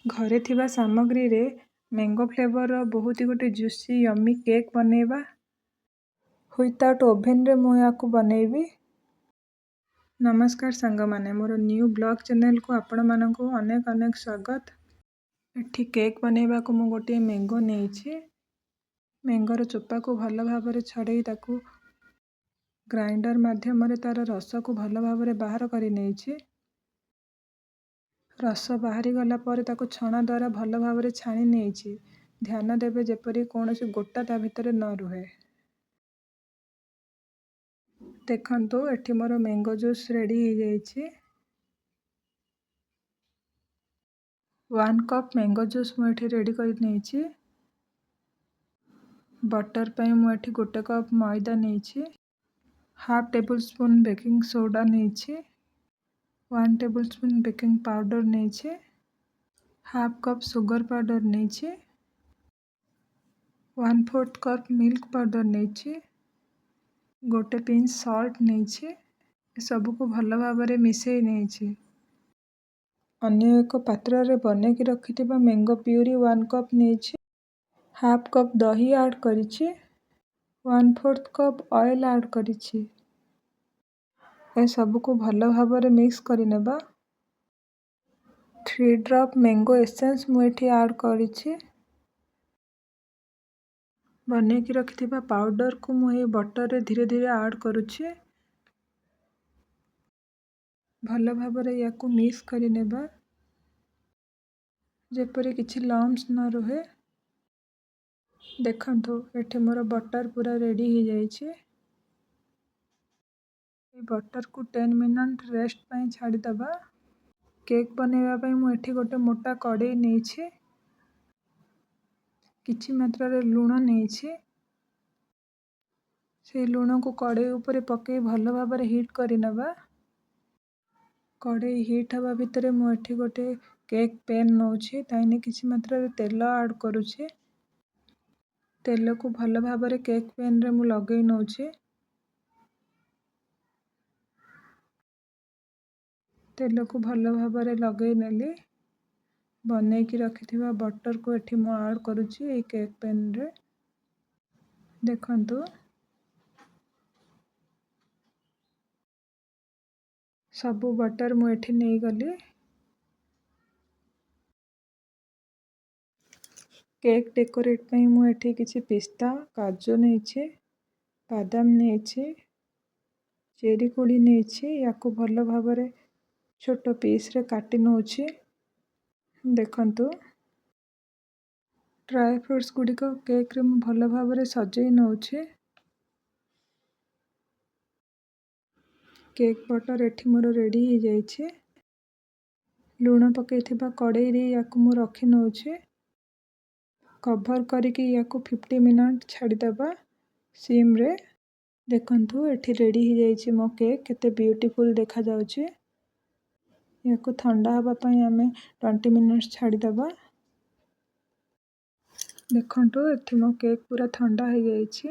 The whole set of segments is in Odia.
ଘରେ ଥିବା ସାମଗ୍ରୀରେ ମ୍ୟାଙ୍ଗୋ ଫ୍ଲେଭରର ବହୁତ ଗୋଟେ ଜୁସି ୟମି କେକ୍ ବନେଇବା। ୱିଥାଉଟ୍ ଓଭେନରେ ମୁଁ ଏହାକୁ ବନେଇବି। ନମସ୍କାର ସାଙ୍ଗମାନେ, ମୋର ନ୍ୟୁ ବ୍ଲଗ୍ ଚ୍ୟାନେଲକୁ ଆପଣମାନଙ୍କୁ ଅନେକ ଅନେକ ସ୍ୱାଗତ। ଏଠି କେକ୍ ବନେଇବାକୁ ମୁଁ ଗୋଟିଏ ମ୍ୟାଙ୍ଗୋ ନେଇଛି। ମ୍ୟାଙ୍ଗୋର ଚୋପାକୁ ଭଲ ଭାବରେ ଛଡ଼େଇ ତାକୁ ଗ୍ରାଇଣ୍ଡର ମାଧ୍ୟମରେ ତା'ର ରସକୁ ଭଲ ଭାବରେ ବାହାର କରି ନେଇଛି। ରସ ବାହାରିଗଲା ପରେ ତାକୁ ଛଣା ଦ୍ୱାରା ଭଲ ଭାବରେ ଛାଣି ନେଇଛି। ଧ୍ୟାନ ଦେବେ ଯେପରି କୌଣସି ଗୋଟା ତା ଭିତରେ ନ ରୁହେ। ଦେଖନ୍ତୁ, ଏଠି ମୋର ମ୍ୟାଙ୍ଗୋ ଜୁସ୍ ରେଡ଼ି ହେଇଯାଇଛି। 1 କପ୍ ମ୍ୟାଙ୍ଗୋ ଜୁସ୍ ମୁଁ ଏଠି ରେଡ଼ି କରି ନେଇଛି। ବଟର୍ ପାଇଁ ମୁଁ ଏଠି 1 କପ୍ ମଇଦା ନେଇଛି। Half table spoon baking soda ନେଇଛି। 1 ଟେବୁଲ୍ ସ୍ପୁନ୍ ବେକିଂ ପାଉଡ଼ର ନେଇଛି। ହାଫ୍ କପ୍ ସୁଗର ପାଉଡ଼ର ନେଇଛି। 1/4 କପ୍ ମିଲ୍କ ପାଉଡ଼ର ନେଇଛି। ଗୋଟେ ପିଞ୍ଚ ସଲ୍ଟ ନେଇଛି। ଏସବୁକୁ ଭଲ ଭାବରେ ମିଶାଇ ନେଇଛି। ଅନ୍ୟ ଏକ ପାତ୍ରରେ ବନେଇକି ରଖିଥିବା ମ୍ୟାଙ୍ଗୋ ପ୍ୟୁରି 1 କପ୍ ନେଇଛି। ହାଫ୍ କପ୍ ଦହି ଆଡ଼୍ କରିଛି। 1/4 କପ୍ ଅଏଲ୍ ଆଡ଼୍ କରିଛି। ଏସବୁକୁ ଭଲ ଭାବରେ ମିକ୍ସ କରିନେବା। 3 ଡ୍ରପ୍ ମ୍ୟାଙ୍ଗୋ ଏସେନ୍ସ ମୁଁ ଏଠି ଆଡ଼୍ କରିଛି। ବନେଇକି ରଖିଥିବା ପାଉଡ଼ରକୁ ମୁଁ ଏଇ ବଟରରେ ଧୀରେ ଧୀରେ ଆଡ଼୍ କରୁଛି। ଭଲ ଭାବରେ ୟାକୁ ମିକ୍ସ କରିନେବା, ଯେପରି କିଛି ଲମ୍ପସ୍ ନ ରୁହେ। ଦେଖନ୍ତୁ, ଏଠି ମୋର ବଟର୍ ପୁରା ରେଡ଼ି ହେଇଯାଇଛି। ଏଇ ବଟର୍କୁ 10 ମିନିଟ୍ ରେଷ୍ଟ ପାଇଁ ଛାଡ଼ିଦେବା। କେକ୍ ବନେଇବା ପାଇଁ ମୁଁ ଏଠି ଗୋଟେ ମୋଟା କଡ଼େଇ ନେଇଛି। କିଛି ମାତ୍ରାରେ ଲୁଣ ନେଇଛି। ସେଇ ଲୁଣକୁ କଡ଼େଇ ଉପରେ ପକାଇ ଭଲ ଭାବରେ ହିଟ୍ କରିନେବା। କଡ଼େଇ ହିଟ୍ ହେବା ଭିତରେ ମୁଁ ଏଠି ଗୋଟେ କେକ୍ ପ୍ୟାନ୍ ନେଉଛି। ତାହିଁରେ କିଛି ମାତ୍ରାରେ ତେଲ ଆଡ଼୍ କରୁଛି। ତେଲକୁ ଭଲ ଭାବରେ କେକ୍ ପ୍ୟାନ୍ରେ ମୁଁ ଲଗେଇ ନେଉଛି। ତେଲକୁ ଭଲ ଭାବରେ ଲଗେଇ ନେଲି। ବନେଇକି ରଖିଥିବା ବଟର୍କୁ ଏଠି ମୁଁ ଆଡ଼୍ କରୁଛି ଏଇ କେକ୍ ପ୍ୟାନ୍ରେ। ଦେଖନ୍ତୁ, ସବୁ ବଟର୍ ମୁଁ ଏଠି ନେଇଗଲି। କେକ୍ ଡେକୋରେଟ୍ ପାଇଁ ମୁଁ ଏଠି କିଛି ପିସ୍ତା, କାଜୁ ନେଇଛି, ବାଦାମ ନେଇଛି, ଚେରି କୋଳି ନେଇଛି। ୟାକୁ ଭଲ ଭାବରେ ଛୋଟ ପିସ୍ରେ କାଟି ନେଉଛି। ଦେଖନ୍ତୁ, ଡ୍ରାଏ ଫ୍ରୁଟ୍ସ ଗୁଡ଼ିକ କେକ୍ରେ ମୁଁ ଭଲ ଭାବରେ ସଜେଇ ନେଉଛି। କେକ୍ ବଟର୍ ଏଠି ମୋର ରେଡ଼ି ହେଇଯାଇଛି। ଲୁଣ ପକାଇଥିବା କଡ଼େଇରେ ୟାକୁ ମୁଁ ରଖି ନେଉଛି। କଭର୍ କରିକି ୟାକୁ 50 ମିନିଟ୍ ଛାଡ଼ିଦେବା ସିମ୍ରେ। ଦେଖନ୍ତୁ, ଏଠି ରେଡ଼ି ହେଇଯାଇଛି ମୋ କେକ୍। କେତେ ବ୍ୟୁଟିଫୁଲ୍ ଦେଖାଯାଉଛି। ୟାକୁ ଥଣ୍ଡା ହେବା ପାଇଁ ଆମେ 20 ମିନିଟ୍ସ ଛାଡ଼ିଦେବା। ଦେଖନ୍ତୁ, ଏଠି ମୋ କେକ୍ ପୁରା ଥଣ୍ଡା ହେଇଯାଇଛି।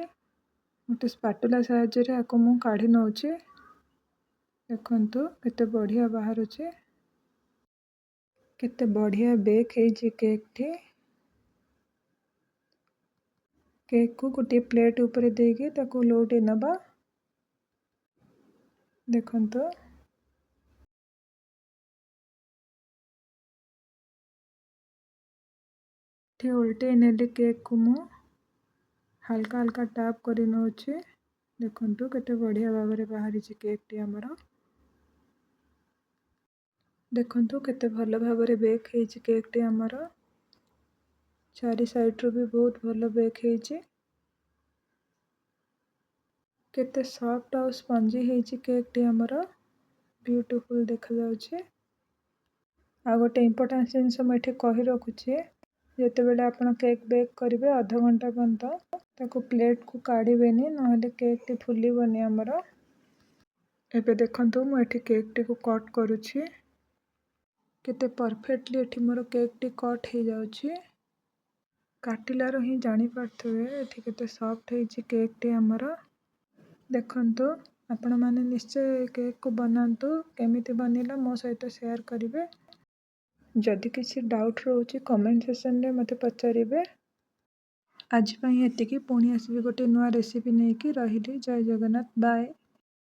ଗୋଟେ ସ୍ପାଟୁଲା ସାହାଯ୍ୟରେ ୟାକୁ ମୁଁ କାଢ଼ି ନେଉଛି। ଦେଖନ୍ତୁ, କେତେ ବଢ଼ିଆ ବାହାରୁଛି। କେତେ ବଢ଼ିଆ ବେକ୍ ହେଇଛି କେକ୍ଟି। କେକ୍କୁ ଗୋଟିଏ ପ୍ଲେଟ୍ ଉପରେ ଦେଇକି ତାକୁ ଲେଉଟେଇ ନେବା। ଦେଖନ୍ତୁ, ଏଠି ଓଲଟେଇ ନେଲି କେକ୍କୁ ମୁଁ। ହାଲକା ହାଲକା ଟ୍ୟାପ୍ କରି ନେଉଛି। ଦେଖନ୍ତୁ, କେତେ ବଢ଼ିଆ ଭାବରେ ବାହାରିଛି କେକ୍ଟି ଆମର। ଦେଖନ୍ତୁ, କେତେ ଭଲ ଭାବରେ ବେକ୍ ହେଇଛି କେକ୍ଟି ଆମର। ଚାରି ସାଇଡ଼୍ରୁ ବି ବହୁତ ଭଲ ବେକ୍ ହେଇଛି। କେତେ ସଫ୍ଟ ଆଉ ସ୍ପଞ୍ଜି ହେଇଛି କେକ୍ଟି ଆମର। ବ୍ୟୁଟିଫୁଲ୍ ଦେଖାଯାଉଛି। ଆଉ ଗୋଟେ ଇମ୍ପୋର୍ଟାଣ୍ଟ ଜିନିଷ ମୁଁ ଏଠି କହି ରଖୁଛି, ଯେତେବେଳେ ଆପଣ କେକ୍ ବେକ୍ କରିବେ, ଅଧଘଣ୍ଟା ପର୍ଯ୍ୟନ୍ତ ତାକୁ ପ୍ଲେଟ୍କୁ କାଢ଼ିବେନି, ନହେଲେ କେକ୍ଟି ଫୁଲିବନି ଆମର। ଏବେ ଦେଖନ୍ତୁ, ମୁଁ ଏଠି କେକ୍ଟିକୁ କଟ୍ କରୁଛି। କେତେ ପରଫେକ୍ଟଲି ଏଠି ମୋର କେକ୍ଟି କଟ୍ ହେଇଯାଉଛି। କାଟିଲାରୁ ହିଁ ଜାଣିପାରୁଥିବେ ଏଠି କେତେ ସଫ୍ଟ ହେଇଛି କେକ୍ଟି ଆମର। ଦେଖନ୍ତୁ, ଆପଣମାନେ ନିଶ୍ଚୟ ଏ କେକ୍କୁ ବନାନ୍ତୁ। କେମିତି ବନିଲା ମୋ ସହିତ ସେୟାର କରିବେ। ଯଦି କିଛି ଡାଉଟ୍ ରହୁଛି, କମେଣ୍ଟ ସେକ୍ସନରେ ମୋତେ ପଚାରିବେ। ଆଜି ପାଇଁ ଏତିକି। ପୁଣି ଆସିବି ଗୋଟେ ନୂଆ ରେସିପି ନେଇକି। ରହିଲି, ଜୟ ଜଗନ୍ନାଥ, ବାଏ।